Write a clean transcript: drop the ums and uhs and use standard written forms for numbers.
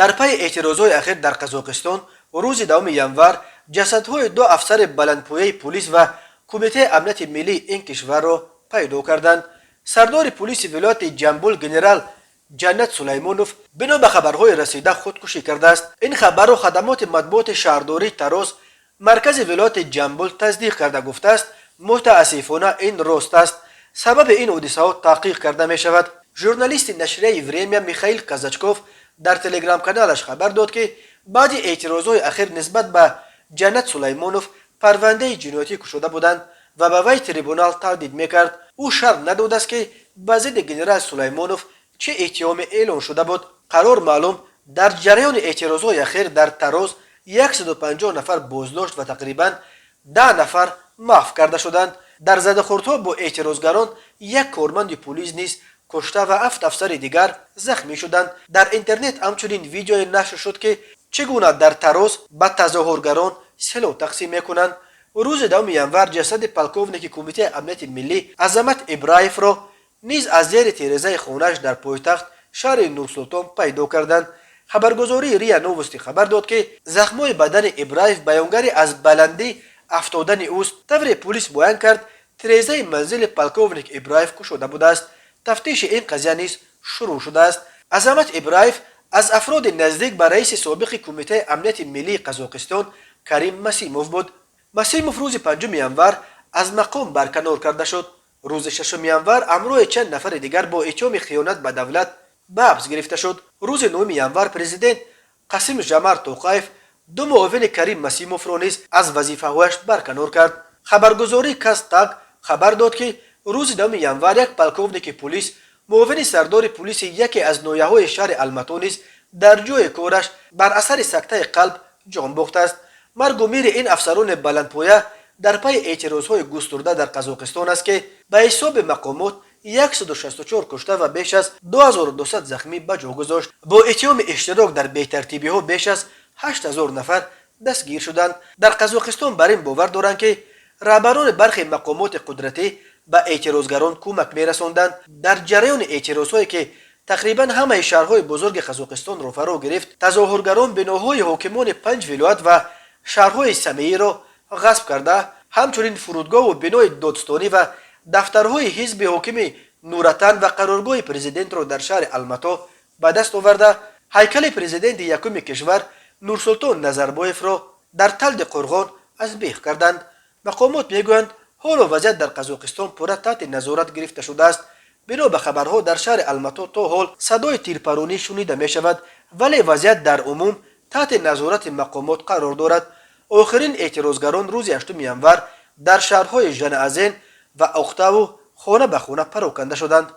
Дар пайи эътирозҳои ахир дар Қазоқистон, рӯзи 10 январ ҷасадҳои ду афсари баландпояи пулис ва Кумитаи амнияти миллии ин кишварро пайдо карданд. Сардори пулиси вилояти Ҷамбул, генерал Ҷаннат Сулаймонов, бино ба хабарҳои расида, худкушӣ кардааст. Ин хабарро хадамоти матбуоти шаҳрдории Тароз, маркази вилояти Ҷамбул, тасдиқ карда гуфтааст: «Мутаассифона, ин рост аст. Сабаби ин ҳодисаҳо таҳқиқ карда мешавад». Журналисти нашрияи «Время» Михаил Казачков дар телеграм-каналаш хабар дод, ки баъди эътирозҳои ахир нисбат ба Ҷаннат Сулаймонов парвандаи ҷиноятӣ кушода буданд ва ба вай трибунал таҳдид мекард. Ӯ шарҳ надодааст, ки ба зидди генерал Сулаймонов чӣ иттиҳоме эълон шуда буд. Қарор маълум, дар ҷараёни эътирозҳои ахир дар Тароз 150 нафар боздошт ва тақрибан 10 нафар маҳв карда шуданд. Дар задахӯрдҳо бо эътирозгарон як корманди пулис низ кушта ва ҳафт афсари дигар захмӣ шуданд. Дар интернет ҳамчунин видеое нашр шуд, ки чӣ гуна дар Тароз ба тазоҳургарон силоҳ тақсим мекунанд. Рӯзи 10 январ ҷасади полковники Кумитаи амнияти миллӣ Азамат Ибраевро низ аз зери терезаи хонааш дар пойтахт, шаҳри Нурсултон, пайдо карданд. Хабаргузории РИА Новости хабар дод, ки захмҳои бадани Ибраев баёнгари аз баландӣ афтодани ӯст. Тавре пулис муайян кард, тирезаи манзили полковник Ибраев кушода будааст. Тафтиши ин қазия низ шурӯъ шудааст. Азамат Ибраев аз афроди наздик ба раиси собиқи Кумитаи амнияти миллии Қазоқистон Карим Масимов буд. Масимов рӯзи 5 январ аз мақом барканор карда шуд. Рӯзи 6 январ ҳамроҳи чанд нафари дигар бо иттиҳоми хиёнат ба давлат ба ҳабс гирифта шуд. Рӯзи 9 январ президент Қасим Жамар Тоқаев ду муовини Карим Масимовро низ аз вазифаҳояш барканор кард. Хабаргузории КазТАГ хабар дод, ки рӯзи 10 январ як полковники пулис, муовини сардори пулиси яке аз ноҳияҳои шаҳри Алмато низ дар ҷои кораш бар асари сактаи қалб ҷон бохтааст. Маргу мири ин афсарони баландпоя дар пайи эътирозҳои густурда дар Қазоқистон аст, ки ба ҳисоби мақомот 164 кушта ва беш аз 2200 захмӣ ба ҷо гузошт. Бо иттиҳоми иштирок дар бетартибиҳо беш аз 8000 нафар дастгир шуданд. Дар Қазоқистон бар ин бовар доранд, ки раҳбарони бархе мақомоти қудратӣ ба эътирозгарон кӯмак мерасонданд. Дар ҷараёни эътирозҳое, ки тақрибан ҳамаи шаҳрҳои бузурги Қазоқистонро фаро гирифт, тазоҳургарон биноҳои ҳокимони панҷ вилоят ва шаҳрҳои Самеиро ғасб карда, ҳамчунин фурудгоҳу бинои додстонӣ ва дафтарҳои ҳизби ҳокими Нур Отан ва қароргоҳи президентро дар шаҳри Алмато ба даст оварда, ҳайкали президенти якуми кишвар Нурсултон Назарбоевро дар Талди Қурғон аз бех карданд. Мақомот мегӯянд, ҳоло вазъият дар Қазоқистон пурра таҳти назорат гирифта шудааст. Бино ба хабарҳо, дар шаҳри Алмато то ҳол садои тирпаронӣ шунида мешавад, вале вазъият дар умум таҳти назорати мақомот қарор дорад. Охирин эътирозгарон рӯзи 8 январ дар шаҳрҳои Жанаазен ва Оқтаву хона ба хона пароканда шуданд.